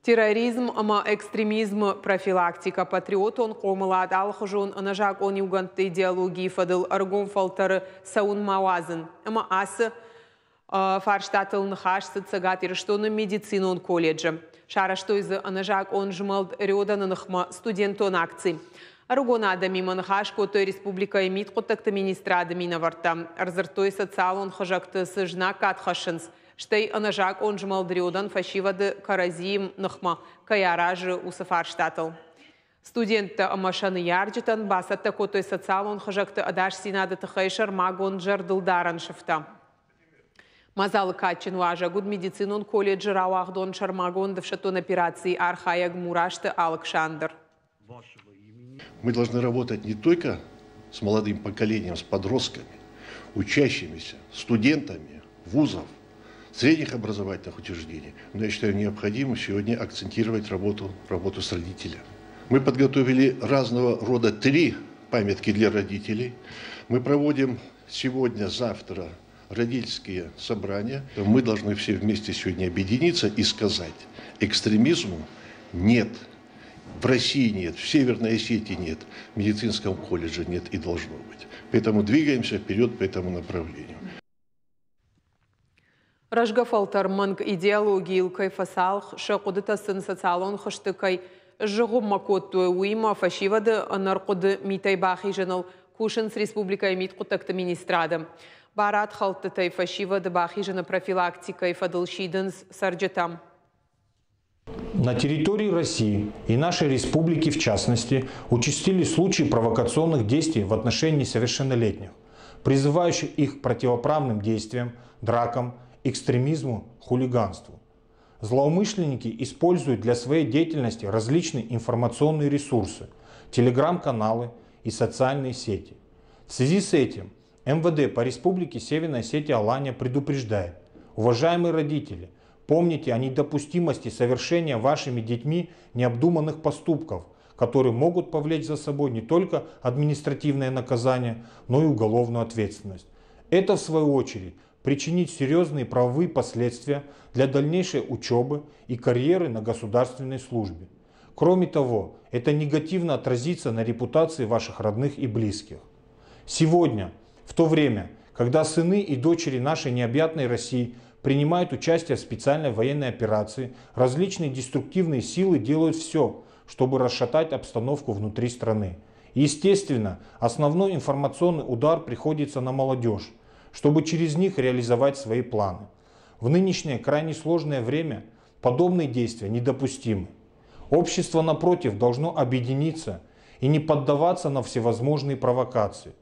Терроризм ӕмӕ экстремизмы профилактикӕ, патриотон хъомылад, алыхуызон ӕнӕзакъон иугӕндты идеологийы фӕдыл ӕрыгон фӕлтӕры цӕуын ма уадзын ӕмӕ ацы фарстатыл ныхас цыд Цӕгат Ирыстоны медицинон колледжы. Сарӕзтой дзы ӕнӕзакъон змӕлд Рёдан-ы ныхмӕ студентон акци. Ӕрыгон адӕмимӕ ныхас кодтой республикӕйы мидхъуыддӕгты министрады минӕвӕрттӕ. Ӕрдзырдтой социалон хызӕгты цы знаггад хӕссынц, стӕй ӕнӕзакъон змӕлд Рёдан фӕсивӕды кӕрӕдзийы ныхмӕ кӕй аразы, уыцы фарстатыл. Студенттӕ ӕмӕ сӕ ныййарджытӕн бацӕттӕ кодтой социалон хызӕгты ӕдасдзинады тыххӕй сӕрмагонд зӕрдылдарӕн сыфтӕ. Мадзалы кадджын уазӕг уыд медицинон колледжы рауагъдон сӕрмагонд ӕфсӕддон операцийы архайӕг Мурасты Алыксандр. Мы должны работать не только с молодым поколением, с подростками, учащимися, студентами вузов, средних образовательных учреждений, но я считаю необходимым сегодня акцентировать работу, работу с родителями. Мы подготовили разного рода три памятки для родителей. Мы проводим сегодня, завтра родительские собрания. Мы должны все вместе сегодня объединиться и сказать, экстремизму нет. В России нет, в Северной Осетии нет, в медицинском колледже нет и должно быть. Поэтому двигаемся вперед по этому направлению. Рӕзгӕ фӕлтӕр мӕнг идеологийыл кӕй фӕцалх, сӕ хъуыдытӕ сын социалон хызты кӕй сзыгъуыммӕ кодтой, уыимӕ фӕсивӕды ӕнӕрхъуыды митӕй бахизыныл кусынц республикӕйы мидхъуыддӕгты министрады. Барадхӕлдтытӕй фӕсивӕды бахизыны профилактикӕйы фӕдыл сидынц цӕрджытӕм. На территории России и нашей республики в частности участились случаи провокационных действий в отношении несовершеннолетних, призывающих их к противоправным действиям, дракам, экстремизму, хулиганству. Злоумышленники используют для своей деятельности различные информационные ресурсы, телеграм-каналы и социальные сети. В связи с этим МВД по Республике Северная Осетия Алания предупреждает, уважаемые родители, помните о недопустимости совершения вашими детьми необдуманных поступков, которые могут повлечь за собой не только административное наказание, но и уголовную ответственность. Это, в свою очередь, причинит серьезные правовые последствия для дальнейшей учебы и карьеры на государственной службе. Кроме того, это негативно отразится на репутации ваших родных и близких. Сегодня, в то время, когда сыны и дочери нашей необъятной России принимают участие в специальной военной операции, различные деструктивные силы делают все, чтобы расшатать обстановку внутри страны. Естественно, основной информационный удар приходится на молодежь, чтобы через них реализовать свои планы. В нынешнее крайне сложное время подобные действия недопустимы. Общество, напротив, должно объединиться и не поддаваться на всевозможные провокации.